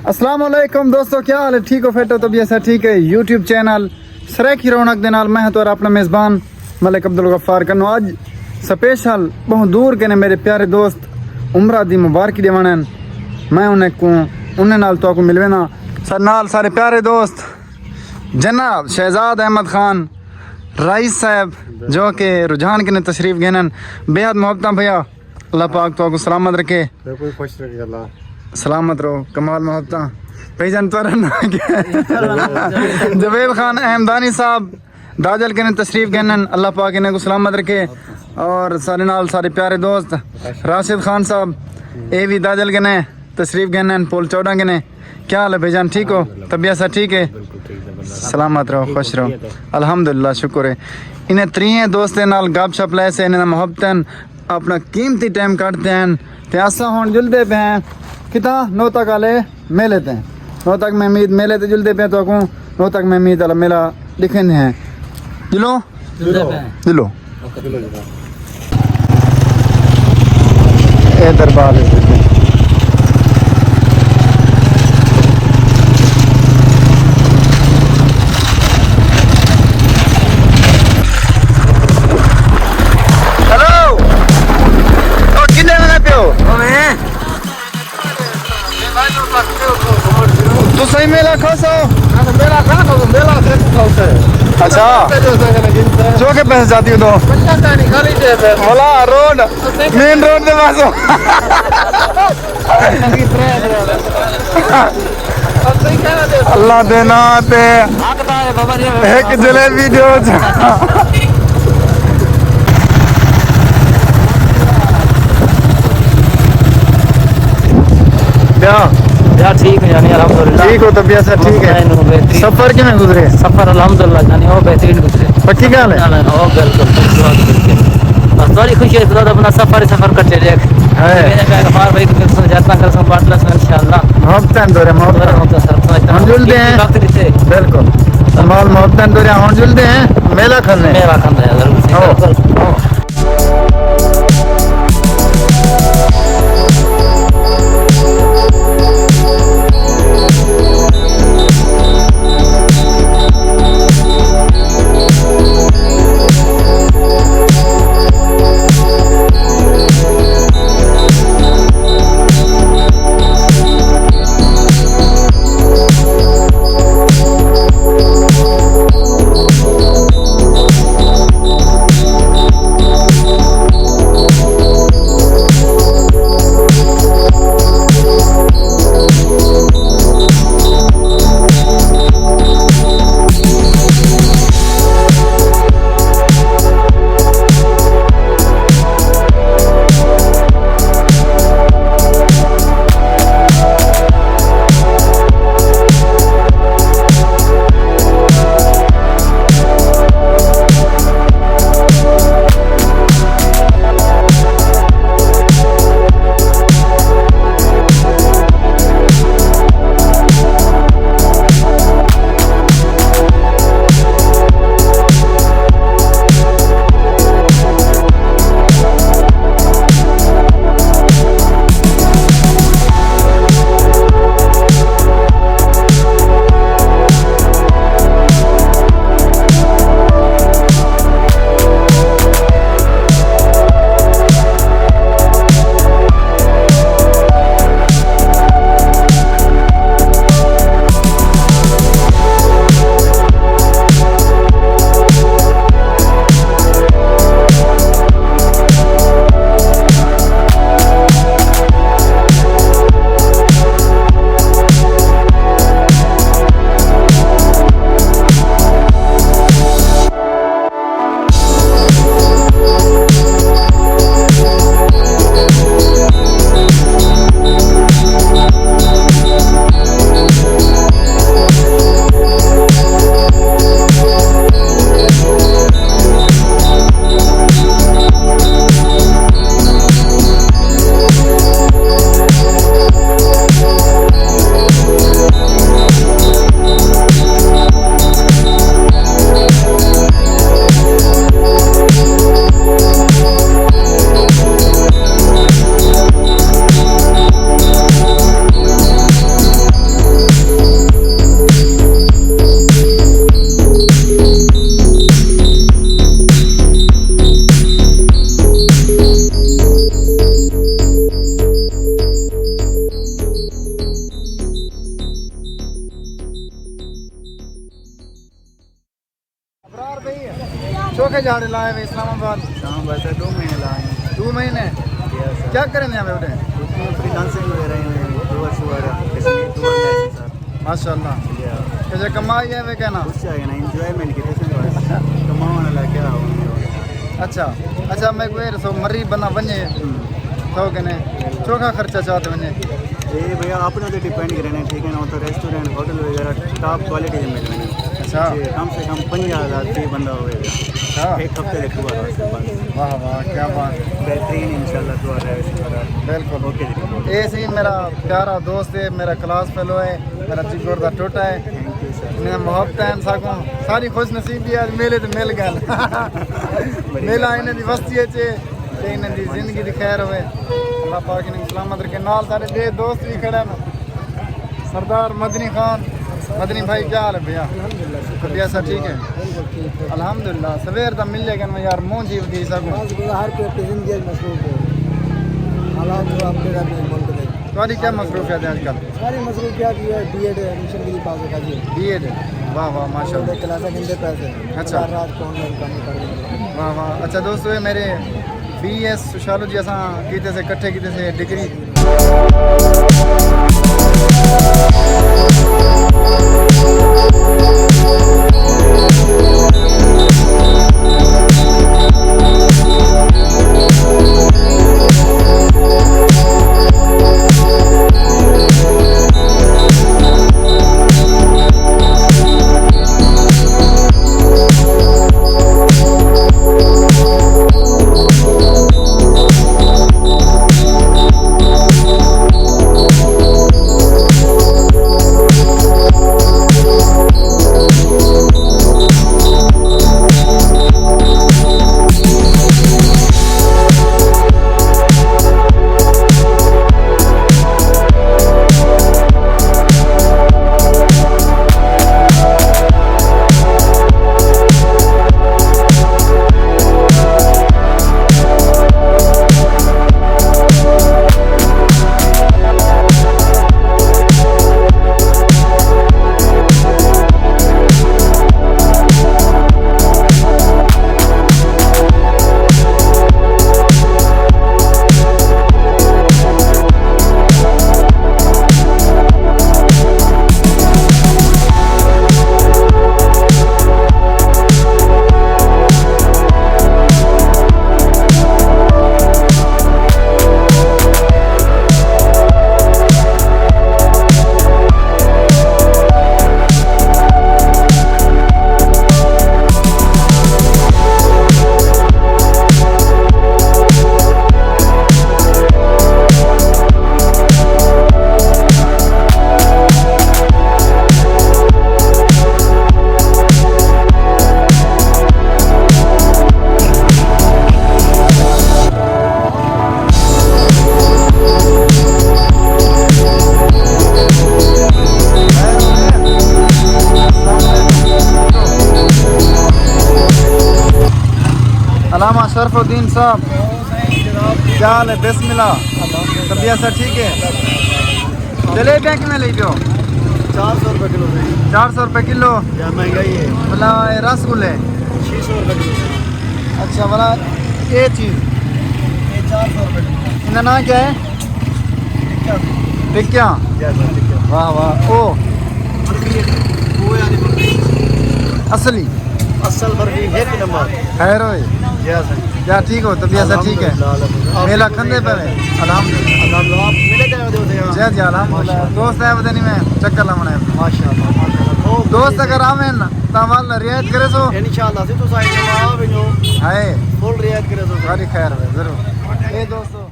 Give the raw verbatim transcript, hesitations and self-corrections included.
السلام علیکم دوستو، کیا حال ہے؟ ٹھیک ہو؟ فٹ ہو؟ طبیعت ہے ٹھیک ہے؟ یوٹیوب چینل سرائیکی رونق دے نال میں ہاں تہاݙا اپݨا میزبان ملک عبدالغفار کنوں۔ اڄ سپیشل ٻہوں دور کنے میݙے پیارے دوست عمرہ دی مبارکی ݙیوݨ آئن۔ میں انہیں کوں، انہیں نال تہاکوں ملوینداں۔ ساݙے نال سارے پیارے دوست جناب شہزاد احمد خان رئیس صاحب، جو کہ رجحان کنے تشریف گھنن، بے حد محبتاں بھیا۔ اللہ پاک تہاکوں سلامت رکھے۔ بالکل خوش رکھے اللہ۔ سلامت رہو، کمال محبتاں۔ بھائی جان، تہاݙا ناں کیا ہے؟ جاوید خان احمدانی صاحب داجل کنے تشریف گھنن، اللہ پاک انہیں کوں سلامت رکھے۔ اور سارے نال سارے پیارے دوست راشد خان صاحب، اے وی داجل کنے تشریف گھنن، پل چوݙاں کنے۔ کیا حال ہے بھائی جان، ٹھیک ہو؟ طبیعت سب ٹھیک ہے؟ سلامت رہو، خوش رہو۔ الحمدللہ، شکر ہے۔ انہیں تریہے دوستیں نال گپ شپ لے سے، انہیں محبتاً اپݨا قیمتی ٹائم کڈھدے ہن۔ تے اساں ہݨ جلدے پئے ہیں کتھاں؟ نوتک والے میلے تے۔ نوتک محمید میلے تے جلدے پئے ہیں، تہاکوں نوتک محمید والا میلہ ݙکھیندے ہیں۔ جلو؟ جلدے پئے ہیں۔ جلو۔ اوکے۔ اے دربار ہے۔ ہیلو، او کنے ویندے پیو؟ او میں۔ تساں ہی میلہ کھوسو؟ میلہ کھوسو، میلہ کھوسو۔ اچھا۔ جو کہ پیسے جاتی ہو تو؟ پچاس تانی خالی جیب ہے۔ ملا روڈ، مین روڈ دے پاسوں۔ اللہ دے ناں تے ہک جلیبی ݙیو۔ ٻیا؟ ٻیا ٹھیک ہے یعنی، الحمدللہ۔ ٹھیک ہو؟ طبیعت سب ٹھیک ہے؟ مطمئن ہوں، بہترین۔ سفر کیویں گزرے؟ سفر الحمدللہ یعنی، او بہترین گزرے۔ پکی ڳالھ ہے؟ نہ، نہ، او بالکل، بالکل، بالکل۔ بس تہاݙی خوشی ہے، تہاݙا اپݨا سفر ہی سفر کٹے ݙیکھ۔ ہے۔ میرے پیغمبر بھائی کو سن جاتا کر سن بات لا سن انشاءاللہ۔ محبتاً دورے، محبتاً۔ دورے محبت سر، سن اتنا بالکل۔ وقت دیتے۔ بالکل۔ مال محبتاً دورے، ہݨ جلدے ہیں، میلہ کھاندے ہیں۔ میلہ کھاندے ہیں، ضرور۔ ہو۔ بالکل۔ ہو۔ جاڑے لائے ہوئے اسلام آباد؟ اسلام آباد سر، دو مہینے لائے ہیں۔ دو مہینے؟ یس سر۔ کیا کریں دے ہوئے اٹھے؟ اس میں فری لانسنگ وغیرہ ہیں، ٹور شور، کشمیر ٹور ہے سر۔ ماشاءاللہ۔ یا۔ کچھ کمائی ہے وے کہنا؟ کچھ ہے نا، انجوائمنٹ کی، کماؤن والا کیا ہو؟ اچھا، اچھا، میں کوئی رسو مری بندہ ونجے، تو کنے چوکھا خرچہ چاہتے ونجے؟ اے بھیا، اپنے تے ڈیپینڈ کرے نے، ٹھیک ہے نا، تو ریسٹورنٹ، ہوٹل وغیرہ ٹاپ کوالٹی دے مل ویندے۔ اچھا۔ تے کم سے کم پنجاہ ہزار تے بندہ ہوئے گا۔ اچھا۔ ایک ہفتے دے ٹور واسطے بس۔ واہ واہ، کیا بات ہے۔ بہترین، انشاءاللہ دعا رہے اسی طرح۔ بالکل۔ اوکے جی۔ اے سی میرا پیارا دوست ہے، میرا کلاس فیلو ہے، میرا جگر دا ٹوٹا ہے۔ تھینک یو سر۔ انہیں محبت ہے ساکوں، ساری خوش نصیبی ہے، میلے تے مل گئے۔ میلہ انہیں دی وستی ہے چے۔ تے انہاں دی زندگی دی خیر ہوئے۔ اللہ پاک انہاں کوں سلامت رکھے۔ نال سارے ٻئے دوست وی کھڑے ہن۔ سردار مدنی خان، مدنی بھائی، کیا حال ہے بھیا؟ الحمدللہ، شکر طبیعت سب ٹھیک ہے؟ بالکل ٹھیک ہے۔ الحمدللہ، سویر دا ملے گن یار، مونجھی ودی ساکوں۔ بس بھیا، ہر کوئی اپنی زندگی وچ مصروف ہے۔ حالات جو اپنے گھر میں ملک دے۔ تہاݙی کیا مصروفیت ہے اڄ کل؟ ساری مصروفیات یہ ہے، بی ایڈ ایڈمیشن کے لیے پاس ہے جی۔ بی ایڈ؟ واہ واہ، ماشاءاللہ۔ کلاساں گھندے پئے سے۔ اچھا۔ رات رات کو آن لائن کام کر رہے ہیں۔ واہ واہ۔ اچھا دوستو، یہ میرے بی ایس سوشالوجی اساں کیتے سے، کٹھے کیتے سے ڈگری۔ علامہ شرف الدین صاحب، کیا حال ہے؟ بسم اللہ۔ طبیعت سب ٹھیک ہے؟ جلیبیاں کیویں لئی پیو؟ چار سو روپے کلو سائیں۔ چار سو روپے کلو؟ یا مہنگائی ہے۔ بھلا اے رس گلے؟ چھ سو روپے کلو سائیں۔ اچھا، بھلا اے چیز؟ اے چار سو روپے کلو۔ انہاں ناں کیا ہے؟ ٹکیاں۔ ٹکیاں؟ جی سر، ٹکیاں۔ واہ واہ۔ او؟ برفی ہے۔ کھوئے والی برفی۔ اصلی؟ اصل برفی، ہک نمبر۔ خیر ہوئے؟ جی سر۔ کیا ٹھیک ہو؟ طبیعت سب ٹھیک ہے؟ الحمدللہ، الحمدللہ۔ میلہ کھندے پے؟ الحمدللہ۔ الحمدللہ، آپ میلے تے آئے ہو تے یہاں؟ جی جی، الحمدللہ۔ ماشاءاللہ۔ دوست آئے ودے نہیں، میں چکر لاوݨا ہے۔ ماشاءاللہ، ماشاءاللہ۔ دوست اگر آویں نا، تاں ول رعایت کرے سو۔ انشاءاللہ، سی تو سائیں جماعت آ ونجو۔ ہائے۔ فل رعایت کرے سو۔ ساری خیر ہوئے، ضرور۔ اے دوستو۔